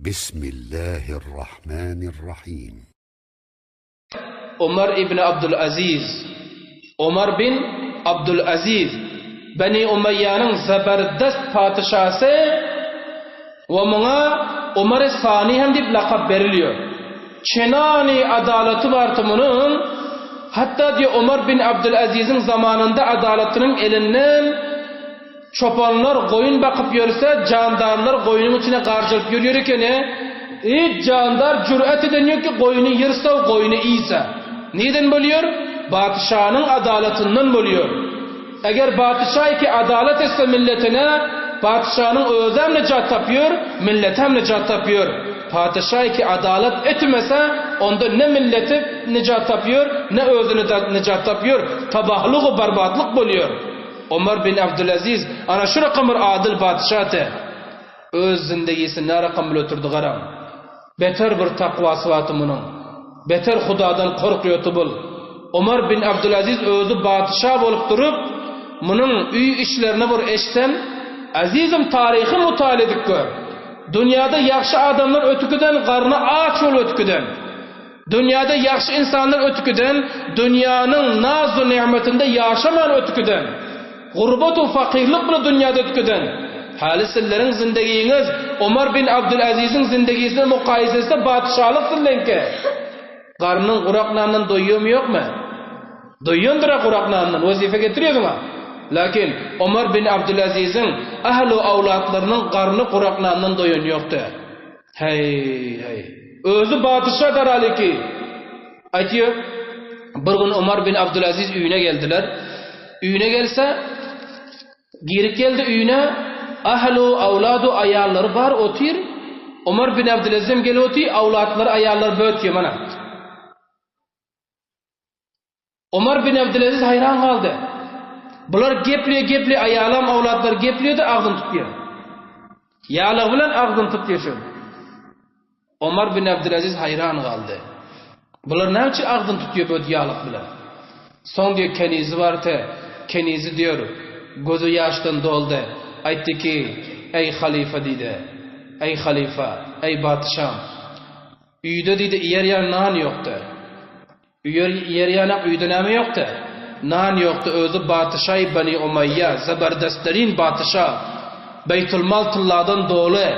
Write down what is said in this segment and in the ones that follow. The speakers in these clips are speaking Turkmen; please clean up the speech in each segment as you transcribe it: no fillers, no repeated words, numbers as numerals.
Bismillahirrahmanirrahim. Omar ibn Abdul Aziz Omar bin Abdul Aziz Beni Umeýýanyň zeberdest patyşasy we muňa Omar-y Sani hem diýip lakap berilýär. Çenany adalaty bardy munuň, hatda diýýär Omar bin Abdul Aziziň zamanynda adalatynyň elinden Çopanlar goýun bakyp ýörse, jandarlar goýnuň içine garjalyp ýörýär ekeni. Hiç jandar jür'et eden ýok ki, goýny ýyrsa, goýny iýse. Nirden bolýar? Patyşanyň adalatyndan bolýar. Eger patyşa ki adalat etse milletine, patyşanyň özem nejat tapýar, milletem nejat tapýar. Patyşa ki adalat etmese, onda ne milleti nejat tapýar, ne özi nejat tapýar. Tabahlyk-u barbatlyk bolýar. Omar bin Abdulaziz ana şu rakam bir adyl patyşa-te. Öz zindegisini nä rakam bile ötürdi garaň. Beter bir takwasy bardy munuň. Beter Hudadan korkýardy bul. Omar bin Abdulaziz özi patyşa bolup durup, munuň öý işlerini bir eştsen, azizim taryhy mutala edip gör. Dünýäde ýagşy adamlar ötükiden garny aç bolup ötükiden. Dünýäde ýagşy ynsanlar ötükiden, dünýäniň naz-u-nygmatynda ýaşaman ötükiden, gurbat-u fakyrlyk bilen dünýäde ötükiden. Häli sizleriň zindegiňiz Omar bin Abdulaziziň zindegisine mukaýese etse patyşalyk sizleňki. Garnyň gurak nandan doýýarmy ýokmy? Doýýandyr-a gurak nandan, wezipe getirýärsiň-a. Lakin Omar bin Abdulaziziň ähli awlatlarynyň garny gurak nandan doýan ýokdy. Heý, heý. Özi patyşa daralyki. Aýtýar, bir gün Omar bin Abdulaziz öýüne geldiler. Öýüne gelse, girip geldi öýüne, ahlu, awladu, aýallary bar otyr. Omar bin Abdulaziz hem gelip otyr, awlatlary, aýallary bötýär mana. Omar bin Abdyleziz haýran galdy. Bular gepleýär, gepleýär, aýalam, awlatlary gepleýär-de, agzyny tutýar. Ýalygy bilen agzyny tutýar şol. Omar bin Abdyleziz haýran galdy. Bular näme üçin agzyny tutýar bu ýalyk bilen? Soň diýär, kenizi bardy, kenizi diýär, gözi ýaşdan doldy. Aýtdy ki, Eý halyfa diýdi. Eý halyfa, eý patyşam. Öýde diýdi, iýer ýaly nan ýokdy. Üýer iýer ýanak öýde näme ýokdy? Nan ýokdy, özi batyşaý Bani Umaýýa, zeberdestlerin batyşa, beýtulmal tylladan doly.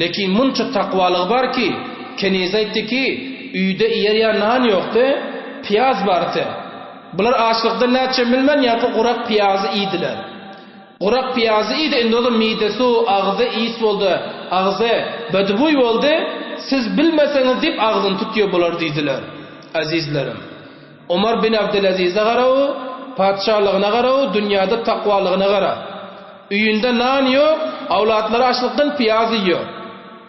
Lekin munça takwalygy bar ki, keniz aýtdy ki, öýde iýer ýa nan ýokdy, pyýaz bardy. Bular açlykdan nätjegini bilmän ýaňky gurak pyýazy iýdiler. Gurak pyýazy iýdi, indi onuň midesi, agzy is boldy, agzy bedbuý boldy, siz bilmeseňiz diýip agzyny tutýar bular diýdiler. Ezizlerim! Omar bin Abdylezize garaw, patyşalygyna garaw, dünýäde takwalygyna gara. Öýünde nan ýok, awlatlary açlykdan pyýaz iýýär.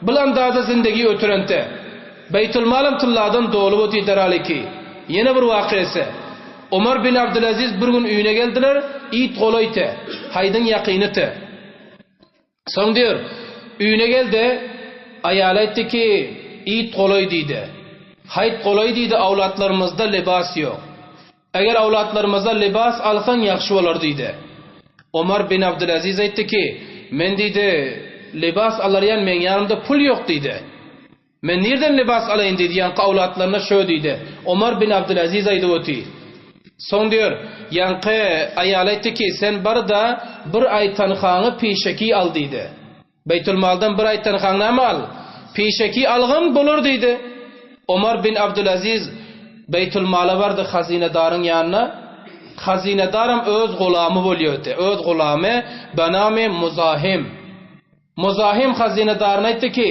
Bul andaza zindegi ötürente. Beýtulmalam tylladan doly otyr deraliki. Ýene bir wakysy. Omar bin Abdylaziz bir gün öýüne geldiler, it golaýty, haýdyň ýakynyty. Soň diýr, öýüne geldi, aýaly aýtdy ki, it golaý diýdi. Haýt golaý diýdi, awlatlarymyzda libas ýok. Eger awlatlarymyza libas alsaň ýagşy bolar diýdi. Omar bin Abdylaziz aýtdy ki, men diýdi, libas alarýan meň ýanymda pul ýok diýdi. Men nirden libas alaýyn diýdi, ýaňky awlatlaryna şö diýdi. Omar bin Abdylaziz aýdyp oty. Soň diýer, ýaňky aýaly aýtdy ki, sen bar-da, bir aý tanhaňy pişeki al diýdi. Beýtulmaldan bir aý tanhaňy näme al? Pişeki algyn bolar diýdi. Omar bin Abdylaziz Beýtulmala bardy hazynedaryň ýanyna. Hazynedaram öz gulamy bolýardy. Öz gulamy benami Muzahim. Muzahym hazynedaryna aýtdy ki,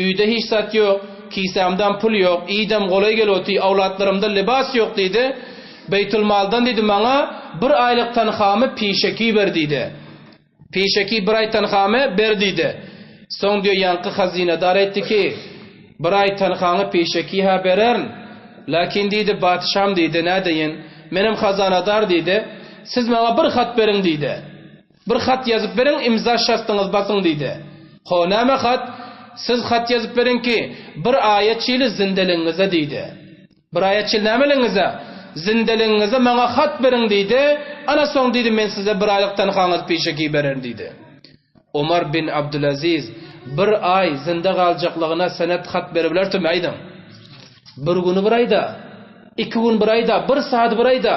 Öýde hiç zat ýok, kisämdem pul ýok, iýdem golaý gelip otyr, awlatlarymda libas ýok diýdi. Beýtulmaldan diýdi, maňa bir aýlyk tanhamy pişeki ber diýdi. Pişeki bir aý tanhamy ber diýdi. Soň diýýär, ýaňky hazynedar aýtdy ki, Bir aý tanhaňy pişeki-hä bererin, läkin diýdi, patyşam diýdi, nädeýin, menem hazanadar diýdi, siz maňa bir hat beriň diýdi. Bir hat ýazyp beriň, imza şastyňyz basyň diýdi. Ho, näme hat? Siz hat ýazyp beriň ki, bir aýa çili zindeligiňize diýdi. Bir aýa çili nämeligiňize? Zindeligiňize maňa hat beriň diýdi. Ana soň diýdi, men size bir aýlyk tanhaňyzy pişeki bererin diýdi. Omar bin Abdulaziz. bir aý zynda galjaklygyna senet hat beribilertimi aýdyň? Bir güni bir aýda, iki gün bir aýda, bir saat bir aýda.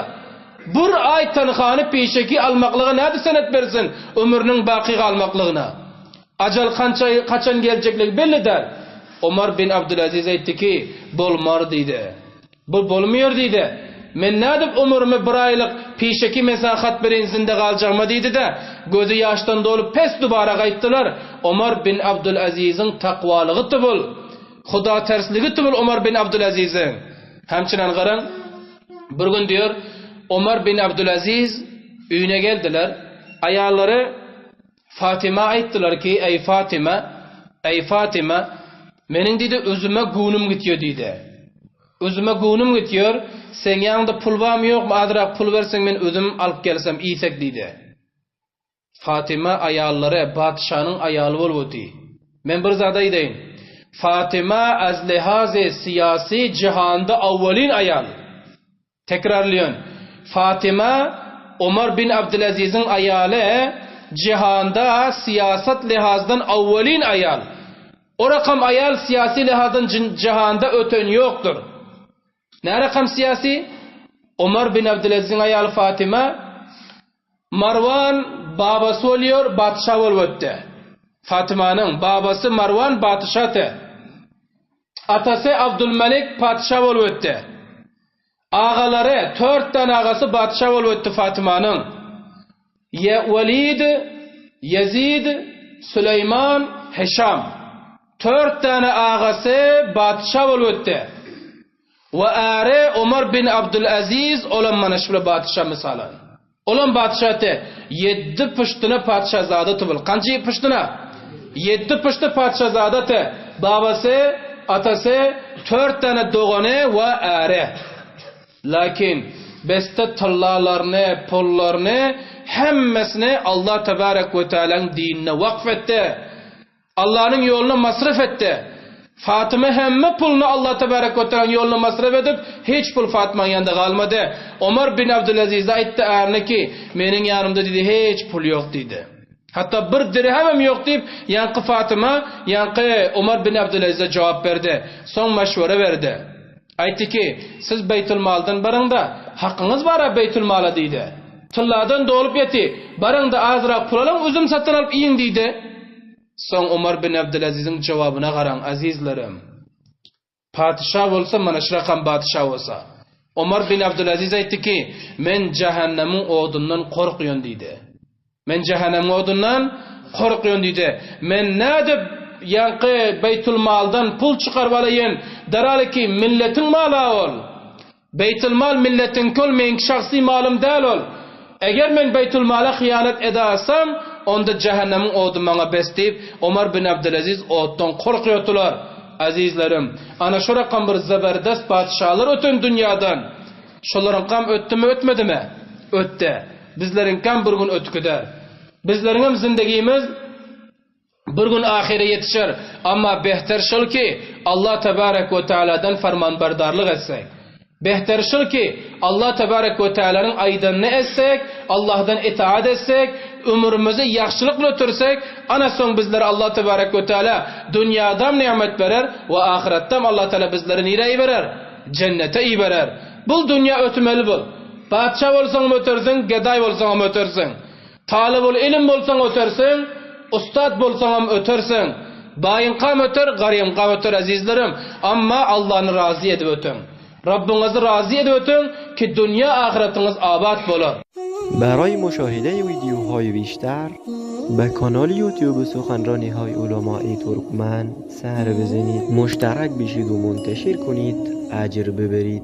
Bir aý tanhany peşeki almaklyga nädip senet bersin ömrüniň baky galmaklygyna? Ajal kança kaçan geljekligi belli däl. Omar bin Abdulaziz aýtdy ki, bolmar diýdi. Bu bolmaýar diýdi. Men nädip ömrümi bir aýlyk peşeki men saňa hat bereýin zynda galjagyma diýdi-de, gözi ýaşdan dolup pes dubara gaýtdylar. Omar bin Abdulaziziň takwalygy tubul. Hudatersligi tubul Omar bin Abdulaziziň. Hemçinan garaň. Bir gün diýer, Omar bin Abdulaziz öýüne geldiler. Aýallary Fatyma aýtdylar ki, Eý Fatyma, eý Fatyma, meniň diýdi, özüme göwnüm gitýär diýdi. Özüme göwnüm gitýär, seň ýanyňda pul barmy ýokmy, azrak pul berseň men özüm alyp gelsem iýsek diýdi. Fatyma aýallary patyşanyň aýaly bolup oty. Men bir zat aýdaýyn. Fatyma az lihazy syýasy jihanda awwalin aýal. Tekrarlaýan. Fatyma Omar bin Abdylaziziň aýaly jihanda syýasat lihazdan awwalin aýal. O rakam aýal syýasy lihazdan jihanda öten ýokdur. Nä rakam syýasy? Omar bin Abdylaziziň aýaly Fatyma Marwan babasy bolýar, patyşa bolup ötdi. Fatymanyň babasy Marwan patyşaty. Atasy Abdulmalik patyşa bolup ötdi. Agalary, tört däne agasy patyşa bolup ötdi Fatymanyň. Ýe Welid, Ýezid, Süleýman, Hişam. Tört däne agasy patyşa bolup ötdi. We äri Omar bin Abdulaziz olam mana şule patyşa mysalan. Olam patyşa te ýeddi puştuna patyşazada tubul. Kança puştuna? Ýeddi puştu patyşazada te babasy, atasy, tört däne dogany we äri. Lakin beste tyllalaryny, pullaryny hemmesini Allah tebarek we tealaň dinine wakf etdi. Allanyň ýoluna masraf etdi. Fatyma hemme puluny Allah tebarek we tealanyň ýoluna masraf edip, hiç pul Fatymanyň ýanynda galmady. Omar bin Abdulazize aýtdy ärine ki, meniň ýanymda diýdi hiç pul ýok diýdi. Hatda bir dirhemem ýok diýip, ýaňky Fatyma, ýaňky Omar bin Abdulazize jogap berdi. Soň maşwara berdi. Aýtdy ki, siz Beýtulmaldan baryň-da, hakyňyz bar-a Beýtulmala diýdi. Tylladan dolup ýeti, baryň-da azrak pul alyň, üzüm satyn alyp iýiň diýdi. Soň Omar bin Abdylaziziň jogabyna garaň, azizlerim. Patyşa bolsa, mana şu rakam patyşa bolsa. Omar bin Abdylaziz aýtdy ki, men jähennemiň odundan korkýan diýdi. Men jähennemiň odundan gorkýan diýdi. Men nädip ýaňky Beýtulmaldan pul çykaryp alaýyn? Daralyki, milletiň maly-a ol. Beýtulmal milletiňki ol, meňki şahsy malym däl ol. Eger men Beýtulmala hyýanat edasam, onda jähennemiň ody maňa bes diýip, Omar bin Abdylaziz otdan gorkýardylar. Azizlerim, ana şu rakam bir zeberdest patyşalar öten dünýadan. Şolaryňkam ötdümi, ötmedimi? Ötdi. Bizleriňkam bir gün ötüp gider. Bizleriňem zindegimiz bir gün ahyra ýetişer. Amma behter şol ki, Allah tebarek we tealadan farmanbardarlyk etsek. Behter şol ki, Allah tebarek we tealanyň aýdanyny etsek, Allahdan itaat etsek, ömrümizi ýagşylyk bilen ötürsek, ana soň bizlere Allah tebarek we teala dünýadam nimet berer we ahyretdam Allah teala bizleri nirä iberer? Jennete iberer. Bul dünýä ötümeli bul. Patyşa bolsaňam ötersiň, gedaý bolsaňam ötersiň. Talybul ilim bolsaň ötersiň, ussat bolsaňam ötersiň. Baýyňkam öter, garybyňkam öter ezizlerim. Amma Allany razy edip ötüň. Rabbyňyzy razy edip ötüň ki dünýä ahyratyňyz abat bolar. برای مشاهده ویدیوهای بیشتر به کانال یوتیوب سخنرانی های علمای ترکمن سر بزنید مشترک بشید و منتشر کنید اجر ببرید.